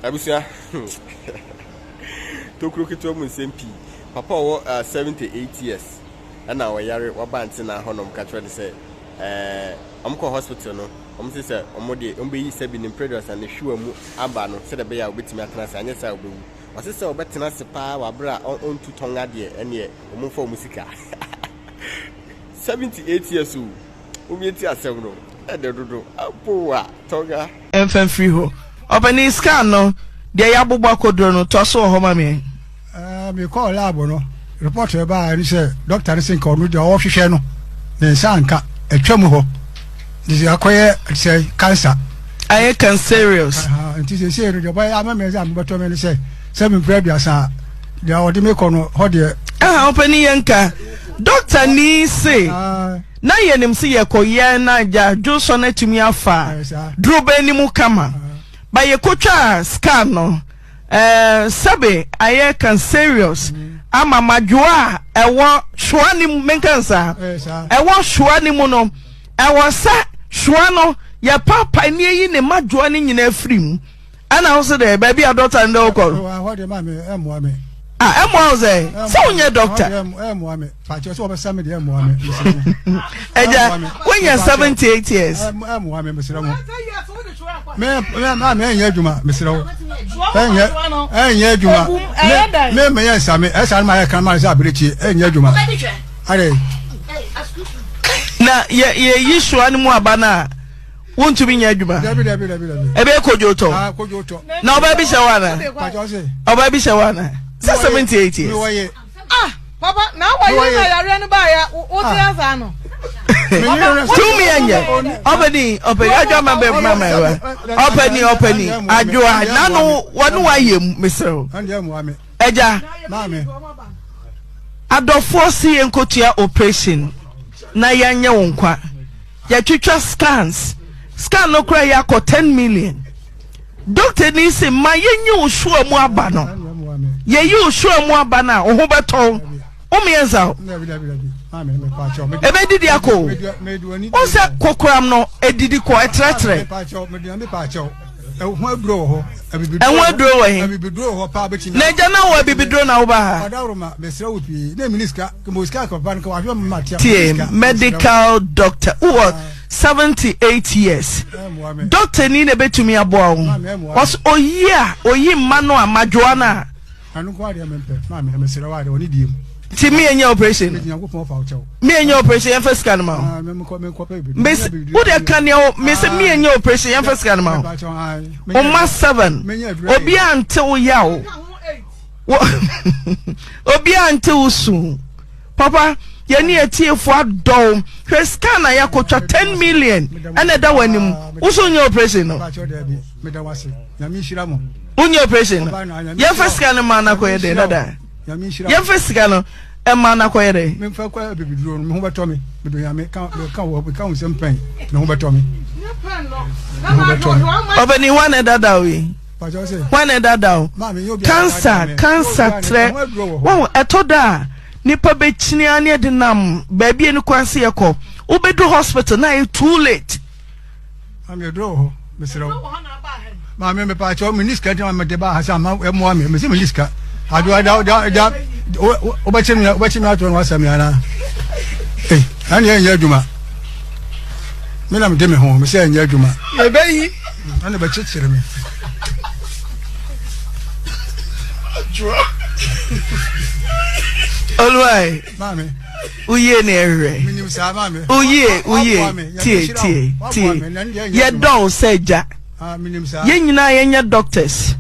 Abusua, tokuro ketewa mu nsɛm pii. Papa a ɔwɔ uh, 78 years ɛna ɔyare waba antena hɔnom ka kyerɛ no sɛ ɛɛ wɔn kɔ hospital no wɔn sɛ sɛ wɔn de wɔn bɛyi sɛbi ne mprɛduasa ne hwiwa mu aba no sɛdeɛ ɛbɛyɛ a wɔbɛtumi atena ase anyɛ saa a ɔbɛwu. Ɔse sɛ ɔbɛtena ase paa wɔ abere a ɔntu tɔn adeɛ ɛneɛ wɔn mfa wɔn sika. 78 years o. Momie ti asɛm no ɛdɛ dodo apowa tɔga. Mfa mfiri hɔ. Ɔpanin scan no deɛ yɛabobɔ akɔduro no toa so wɔ hɔ ma me. Eh, mekɔɔ lab no, report a ɛbaeɛ ne sɛ dɔkta no se nka ɔno deɛ ɔrehwehwɛ no ne nsa anka, atwam hɔ. Nti sɛ akɔyɛ sɛ cancer. Ayɛ cancerous. Nti seesei no deɛ ɔbɛyɛ ama me sɛ mebɛtɔ me ne sɛ sɛ mempere aduasa a deɛ ɔde me kɔ no hɔ deɛ. Aha, ɔpanin yɛnka. Dɔkta ni se. Na yɛnim se yɛkɔ yɛ na agya dwonsɔ no atumi afa durobɛn no mu kama. Ba yɛkɔtwaa scan no, eh, sɛbe ayɛ cancerous ama madwoa a ɛwɔ hyoa no mu, menka no saa, ɛwɔ hyoa no mu no, ɛwɔ sɛ hyoa no yɛpaapae ne yɛyi ne madwoa no nyinaa firi mu. Ɛna wo se dɛ baabi a dɔkta no dɛ wokɔ no. Ɛhɔ deɛ maame ɛmmoa me. Ah, ɛmmoa wo sɛ sɛ wonyɛ dɔkta. Ɛmmoa me. Fakyɛ sɛ wɔbɛsa me deɛ ɛmmoa me. Ɛgya, wonya 78 years. Ɛmmoa me mesrɛ mo. Me me maame ɛnyɛ adwuma mesrɛ wo. Ɛnyɛ ɛnyɛ adwuma. Me me yɛ nsa me ɛsa no ma yɛ kan ma sɛ abirekyi ɛnyɛ adwuma. Adɛ. Na yɛ yɛyi soa no mu aba no a. Wontumi nyɛ adwuma. Ɛbɛyɛ kodwo tɔ. Ah, Na ɔbaa bi hyɛ wo ana? Ɔbaa bi hyɛ wo ana? Sɛ 78 years. Ah, papa, na wɔyere na yareɛ no baeɛ wote ah. asa no. Tumi ɛnyɛ ɔpɛni ɔpɛni adwa ma bɛ ma ma ɛwa ɔpɛni ɔpɛni adwa nanu wɔne wa yɛ mu mesrɛ ɛgya adɔfoɔ si yɛn kotua operation na yɛnyɛ wo nkwa. Yɛtwitwa scans, scan no koraa yɛ akɔ 10 million. Doctor ni se ma yɛnyi wo soa mu aba no. Yɛyi wo soa mu aba no a, wo ho bɛtɔ wo. Wo mmiɛnsa o. Ɛbɛdidi akɔ o. Wo sɛ kokoram no ɛdidi kɔ ɛtrɛtrɛ. Ɛho aduro wɔ hɔ. Ɛho aduro wɔ he? Na agya na wɔ abibiduro na woba ha. Tie, medical doctor wowɔ 78 years. Doctor ni na ebetumi aboa wo. Ɔsɛ oyi a oyi mma no a madwoa no a. Ɛno nko adeɛ mempɛ maame mesrɛ wo adeɛ ɔne die mu. Ti mi enye operation. Mi enye operation yɛn fɛ sika no ma o. Mbesi wo de ka nea o mi sɛ mi enye operation yɛn fɛ sika no ma o. O ma seven obi a nte wo ya o. Obi a nte wo su. Papa yɛne atiefo adɔw hwɛ sika na yɛakɔtwa ten million ɛna ɛda wɔ anim wo so nyɛ operation no. Wonyɛ operation no yɛmfa sika no ma no akɔyɛ dɛn dada yɛmfa sika no ɛma no akɔyɛ dɛn. Memfa kɔ abibiduro no me ho bɛtɔ me medo nyame ka ka wɔ ka wo nsɛm pɛn me ho bɛtɔ me. Ɔbɛni hwan na ɛdada wo yi hwan na ɛdada wo cancer cancer trɛ wɔn ɛtɔ da a nipa bɛkyini a ne ɛde nam baabi a ne kwan se yɛkɔ wobɛdu hospital na ayɛ too late. Maame aduro wɔ hɔ mesrɛ wo maame mepaakyɛw menni sika nti ma mede baa ha sɛ ama ɛmmoa me mese menni sika adoa da da da wobɛkye me wobɛkye me atoɔ no wasɛ me anaa ei ɛne ɛnyɛ adwuma me na mede me ho mesɛ ɛnyɛ adwuma yɛbɛyi ɛne bɛkyekyere me Oluwae. Maame. Woyie ne ɛhwehwɛ. Woyie woyie tie tie tie yɛdɔ wo sɛ gya. Ah, Yɛn nyinaa yɛnyɛ doctors.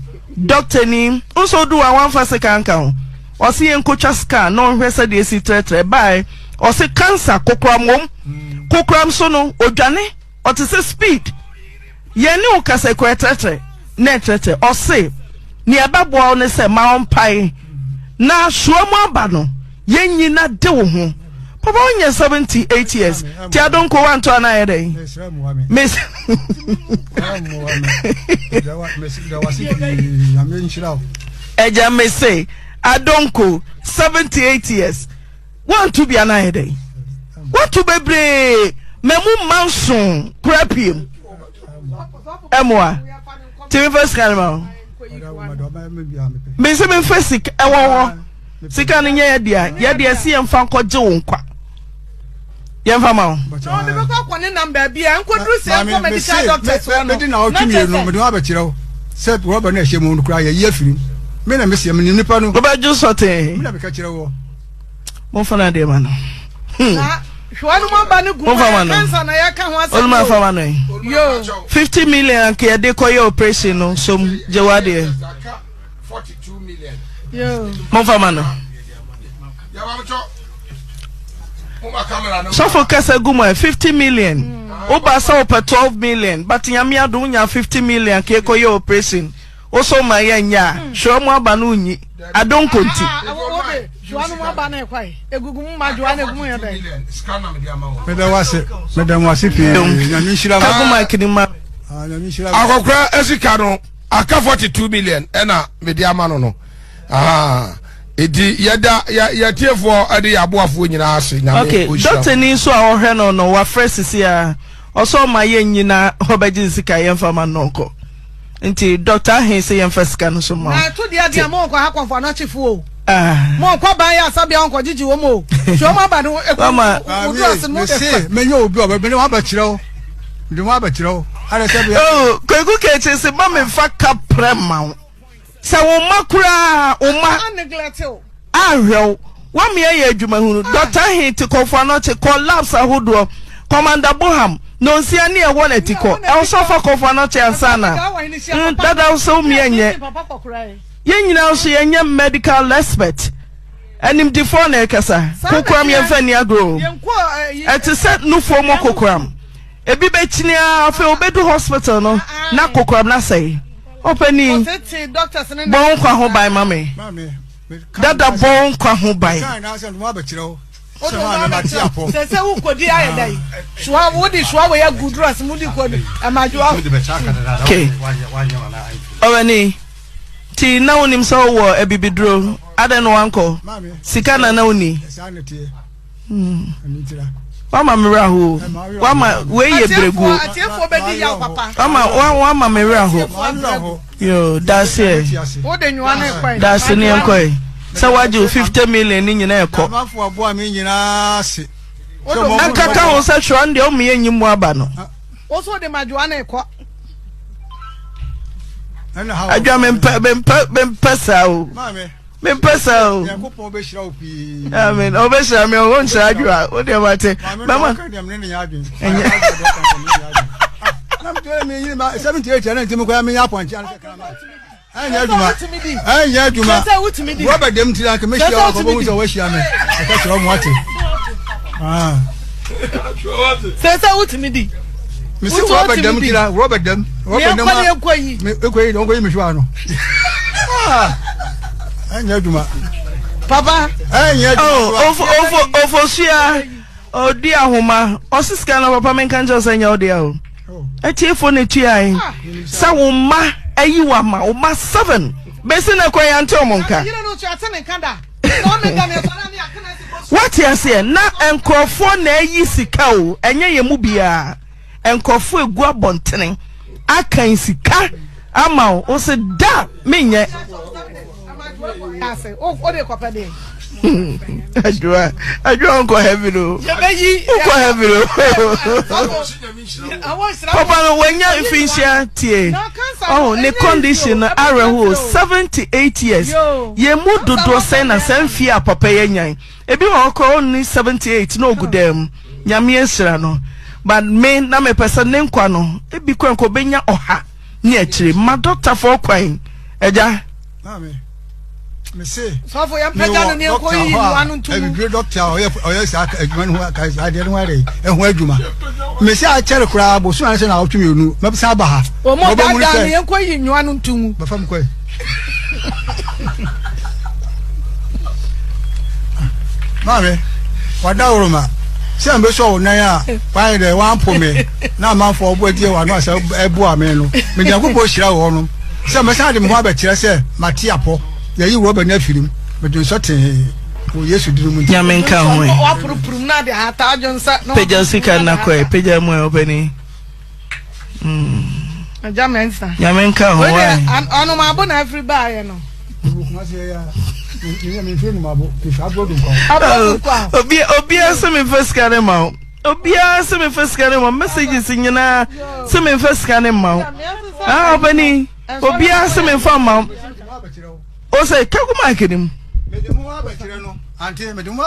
Doctor ni nso odu a wamfa sika nka ho. Ɔse yɛnkotwa scan na ɔnhwɛ sɛdeɛ esi trɛtrɛ bae. Ɔse cancer kokoram wom. Hmm. Kokoram so no odwane ɔte sɛ speed. Yɛn ne wo kasa kura ɛtrɛtrɛ na ɛtrɛtrɛ. Ɔse nea ɛbɛboa wo ne sɛ ma ɔmpae na soa mu aba no yɛnyi na de wo ho. Papa wonyɛ 78 years ti adonko wanto ana ayɛ dɛn? Miss Ɛgya mese adonko 78 years Woanto bi anaa ayɛ dɛn? Woato bebree ma mu mma nson koraa pie mu. Ɛmoa. Tumi fa sika no ma wo. Mese memfa sika ɛwɔ hɔ. Sika no nyɛ yɛ dea. Yɛ deɛ se yɛmfa nkɔgye wo nkwa. Yɛmfa ma wo. Na ɔde bɛkɔ akɔ ne nam baabi a nkɔduru sɛ nkɔ medical doctors hɔ no. Mede na ɔtwe mmienu mede wɔn abɛkyerɛ wo sɛ rɔba no a ɛhyɛ mu no koraa yɛyi afiri mu. Me na meseɛ menim nipa no. Wobɛdwo sɔtee. Me na meka kyerɛ woɔ. Momfa no adeɛ ma no. Hmm. Na hwɛ no aba no gu mu kansa na yɛka ho asɛm. Oluma fa ma no yi. Yo. 50 million anka yɛde kɔyɛ operation no som gye w'adeɛ. Momfa ma no. Sɔfo kasa gu mu ɛ 50 million. Woba sɛ wopɛ 12 million but nyame adom wonya 50 million anka yɛkɔyɛ operation. Wo so ma yɛ nyɛ a, hwɛ ɔmo aba no nyi. Adonko nti. Meda wo ase, meda mo ase pii. Nyame nhyira mo. Kago mic ni ma. Ah, Nyame nhyira mo. Akɔkora sika no aka 42 million ɛna mede ama no no. Eti yɛda yɛtiefoɔ ɛde yɛ aboafoɔ nyinaa ase. Nyame Okay, doctor ni nso a ɔhwɛ no no wafrɛ sisi a ɔsɛ ɔma yɛ nyina ɔbɛgye sika yɛmfa ma no nkɔ. Nti Doctor Ahe se yɛmfa sika no so ma wo. Na ɛto deɛ deɛ mo nkɔ ha kɔnfo anɔkyefo o. Ah. Mo nkɔ ban yɛ asabea nkɔ gyegye wɔn o. Hwɛ wɔn aba no eku odu ase no de fa. Mese menye obi ɔbɛ mede wɔn abɛkyerɛ wo. Mede wɔn abɛkyerɛ wo. Adɛ sɛ bia. Oh, Kweku Kekye se ma memfa kaprɛ ma wo. Sɛ wo mma koraa, wo mma. A neglect wo. Anhwɛ wo. Woamea yɛ adwumahunu. Dɔkta He te Kɔmfo Anɔkye kɔ labs ahodoɔ. Commander Boham, Nonsia ne ɛwɔ na ti kɔ. Ɛwɔ sɛ ɔfa Kɔmfo Anɔkye ansa na. Mm, dada wo sɛ wo mia nyɛ. Yɛn nyinaa nso yɛnyɛ medical expert. Animdefoɔ na ɛkasa. Kokoram yɛmfa nni agorɔ o. Ɛte sɛ nufoɔ mu kokoram. Ebi bɛkyini ara afei obedu hospital no na kokoram no asɛe. Ɔpanin, bɔ wo nkwa ho ban ma me. Dada bɔ wo nkwa ho ban. Sɛ wokɔdi ayɛ dɛn soa wode soa wei agu duro ase mu de kɔ ɛmadwoa. Okay. Ɔwɛni, ti na wonim sɛ wowɔ abibiduro adɛn na wankɔ sika na na wonni. Wama me werɛ aho wama wei yɛ bereguo wama wama me werɛ aho yoo daseɛ daase ne nkɔe sɛ wagye wo 50 million ne nyinaa ɛkɔ ɛnkaka ho sɛ hwerɛ no deɛ ɔmo yɛ nyi mu aba no adwa mempɛ mempɛ mempɛ saa o mempɛ saa o nyankopɔn bɛhyira wo pii amen ɔbɛhyira me ɔwɔ nhyira adwoa wo deɛ mate mɛma ɛnyɛ adwuma ɛnyɛ adwuma rɔba dɛm tiri anka mɛhyia wo akɔbɛhu sɛ woahyia me ɛka kyerɛ wo mo ate sɛ sɛ wotumi di mesi rɔba dɛm tira rɔba dɛm rɔba dɛm a ekɔ yi ekɔ yi ɔnkɔ yi mi hwɛ ano ɛnyɛ adwuma papa ɛnyɛ adwuma oh ofo ofo ofosua odi ahoma ɔsi sika na papa mi nka nkyɛn sɛ nyɛ ɔde o etiefo na etua yi sɛ wo mma ayi wa ma wo mma seven besi na kɔ yante ɔmo nka. Wate aseɛ? Na nkurɔfoɔ na ayi sika o, ɛnyɛ yɛn mu biara. Nkurɔfoɔ egu abɔntene akan sika ama wo, wo se da menyɛ. Adwoa, adwoa nkɔ heaven o. Wokɔ heaven o. Papa no wanya mfinhyia tie. Oh, ne condition no awerɛhoɔ 78 years. Yɛn mu dodoɔ sɛn na saa mfie a papa yi anyan. Ebi wɔ hɔ koraa ɔnni 78 na ɔgu dan mu. Nyame ahyira no. But me na mepɛ sɛ ne nkwa no ebi koraa nka ɔbɛnya ɔha ne akyire. Ma dɔktafoɔ kwan agya. Maame, mese sɔfo yɛn pɛgya no ne yɛn kɔ yiyi nua no ntum. Abibire dɔkta a ɔyɛ ɔyɛ saa adwuma no ho adeɛ no ho ayɛ ɛho adwuma. Mese akyɛre koraa bosom anasɛ na awɔtwe mmienu mɛsan aba ha. Wɔn daadaa no yɛn kɔ yi nua no ntum. Bɛfa mu kɔɛ. Maame, wadaworo ma sɛ mbɛsɔ wo nan a wayɛ dɛ wampo me na amanfoɔ ɔbɔ adie wano asɛ ɛboa me no mede Nyankopɔn hyira wɔ no sɛ mɛsan de me ho abɛkyerɛ sɛ mate apɔ yɛyi rɔba no afiri mu mede nsɔ tee wɔ Yesu dini mu nti. Nyame nka ho ɛ. Pagya sika na kɔ ɛ pagya mu ɛ ɔpɛni. Agya Mensah. Nyame nka ho wae. Ɔnomabo na afiri baayɛ no. Obi obiara sɛ memfa sika ne ma wo. Obiara sɛ memfa sika ne ma wo. Messages nyinaa sɛ memfa sika ne ma wo. Ah ɔbɛni obiara sɛ memfa ma wo. O sɛ kagu mic ni mu. Mede mu abɛkyerɛ no. Ante mede mu.